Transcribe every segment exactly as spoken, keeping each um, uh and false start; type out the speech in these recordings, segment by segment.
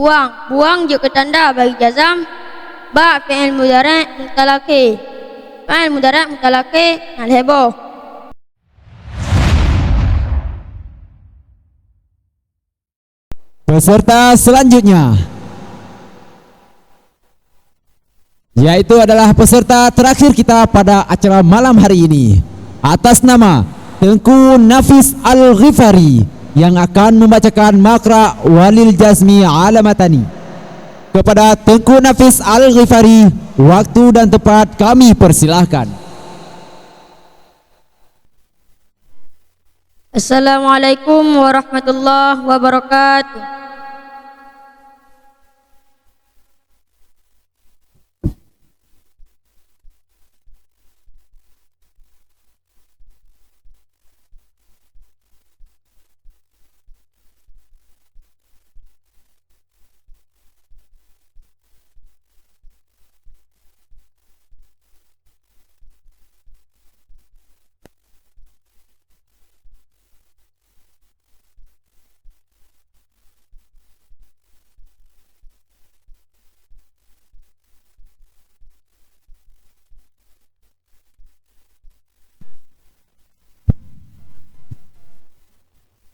Buang. Buang jeuet keu tanda bagi jazam bak fi'il mudhari' mu'tal akhir. Fi'il mudhari' mu'tal akhir na lhèe boh. Peserta selanjutnya, yaitu adalah peserta terakhir kita pada acara malam hari ini, atas nama Teungku Nafis Al-Ghifari, yang akan membacakan makra walil jazmi alamatani. Kepada Teungku Nafis Al-Ghifari, waktu dan tempat kami persilahkan. Assalamualaikum warahmatullahi wabarakatuh.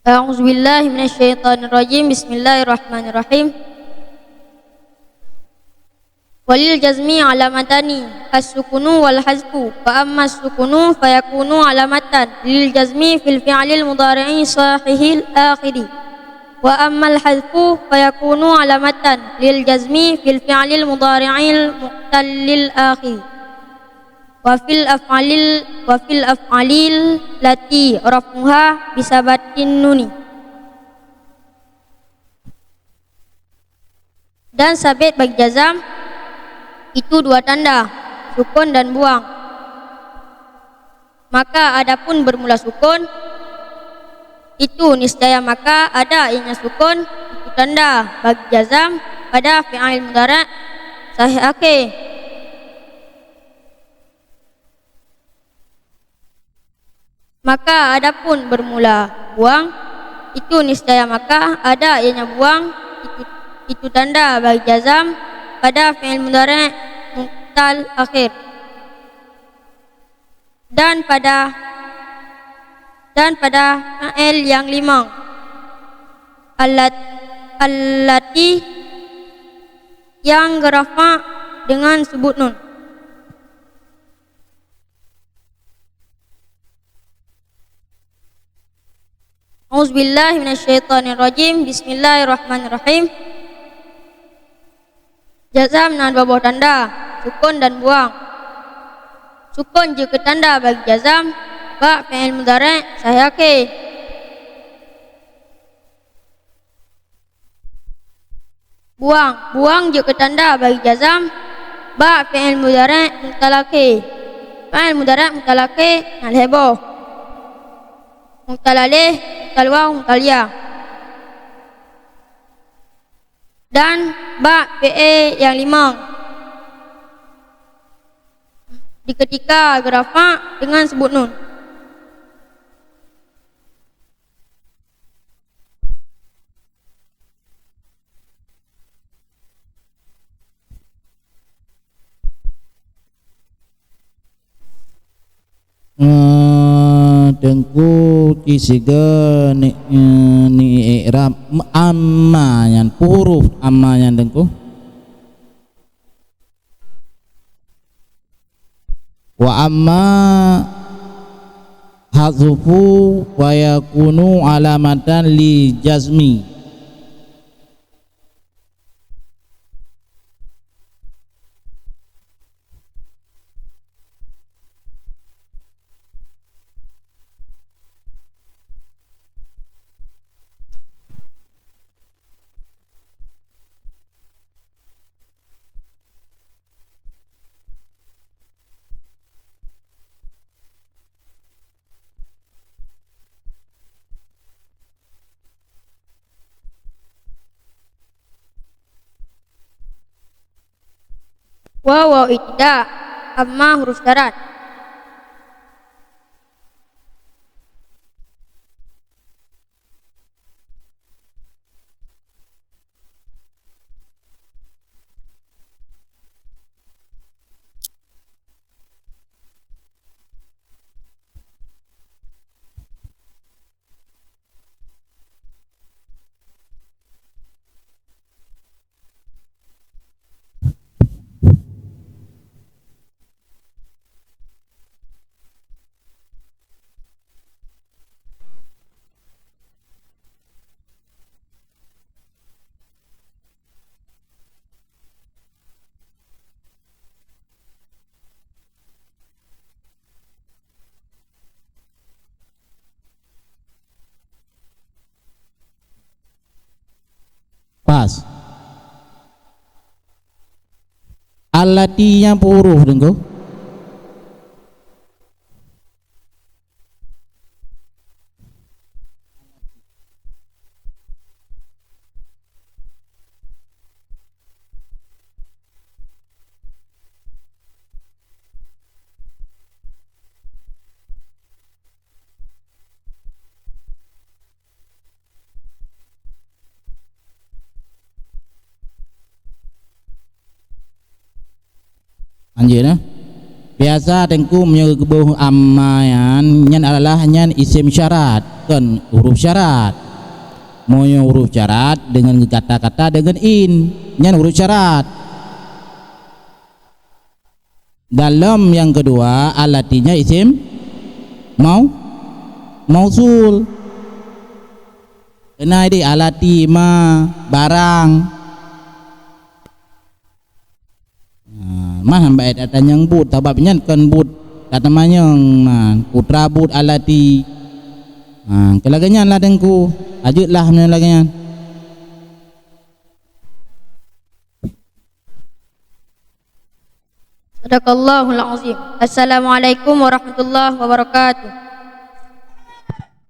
A'udzubillahi minasyaitonirrajim. Bismillahirrahmanirrahim. Walil jazmi alamatani, as-sukunu wal hazfu. Fa amma as-sukunu fayakunu alamatan lil jazmi fil fi'lil mudhari'i sahihil akhiri. Wa ammal hazfu fayakunu alamatan lil jazmi fil fi'lil mudhari'il mu'tallil akhiri. Wa fil af'alil, wa fil af'alil lati raf'uha bisabatin nuni. Dan sabit bagi jazam itu dua tanda, sukun dan buang. Maka adapun bermula sukun, itu niscaya maka ada ianya sukun itu tanda bagi jazam pada fi'il mudhari' sahih akhir. Maka adapun bermula buang, itu niscaya maka ada ianya buang, itu, itu tanda bagi jazam pada fi'il mudhari' mu'tal akhir. Dan pada, dan pada fi'il yang limong, allat-, allati yang geurafa' dengan subut nun. A'udzubillahi minasyaitonirrajim. Bismillahirrahmanirrahim. Jazam na dua boh tanda, sukun dan buang. Sukun jeuet keu tanda bagi jazam bak fi'il mudhari' sahih akhir. Buang. Buang jeuet keu tanda bagi jazam bak fi'il mudhari' mu'tal akhir. Fi'il mudhari' mu'tal akhir na lhèe boh. Mu'tal alif, mu'tal waw, mu'tal ya. Dan bak fi'il yang limong, di keutika geurafa' dengan subut nun. Eh, Teungku, ci sigoe ni, eh, ni i'rab amma nyan, huruf amma nyan, Teungku. Wa amma hadzufu fa yakunu alamatan li jazmi. Waw, waw ibtida', amma huruf syarat. Allati nyan peue huruf, Teungku? Lanjut, eh. Biasa Teungku meunyoe geuboh amma nyan, nyan adalah nyan isim syarat, kon huruf syarat. Meunyoe huruf syarat deungon kata-kata deungon in, nyan huruf syarat. Dalam nyang keudua, allati nyan isim mau-, mausul. Keunan di allati ma barang. Nah, mah hamba tanyong buet, sabab nyan kon buet tatamanyong, nah, putra buet allati. Nah, keu lagèe nyan lah Teungku. Lanjut lah meunyoe lagèe nyan. Sadaqallahul azim. Assalamualaikum warahmatullahi wabarakatuh.